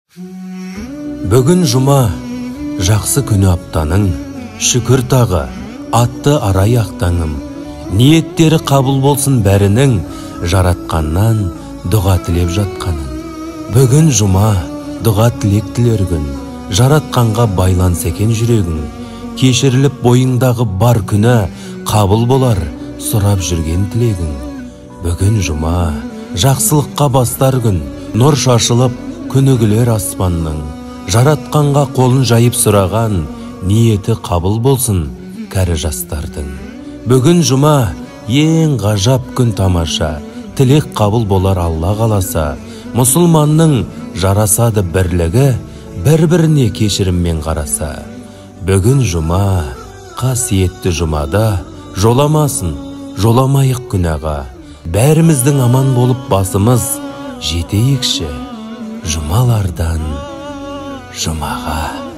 Бүгін жұма, жақсы күні аптаның, шүкір тағы, атты арай ақтаңым. Ниеттері қабыл болсын бәрінің, жаратқаннан дұға тілеп жатқанын. Бүгін жұма, дұға тілек тілер күн, жаратқанға байланса екен жүрегің. Кешіріліп бойыңдағы бар күнә, қабыл болар сұрап жүрген тілегің. Бүгін жұма, жақсылыққа бастар күн, нұр шашылып күні күлер аспанның. Жаратқанға қолын жайып сұраған, ниеті қабыл болсын кәрі жастардың. Бүгін жұма, ең ғажап күн тамаша, тілек қабыл болар Алла қаласа. Мұсылманның жарасады бірлігі, бір-біріне кешіріммен қараса. Бүгін жұма, қасиетті жұмада, жоламасын, жоламайық күнәға. Бәріміздің аман болып басымыз, жетейікші жұмалардан жұмаға.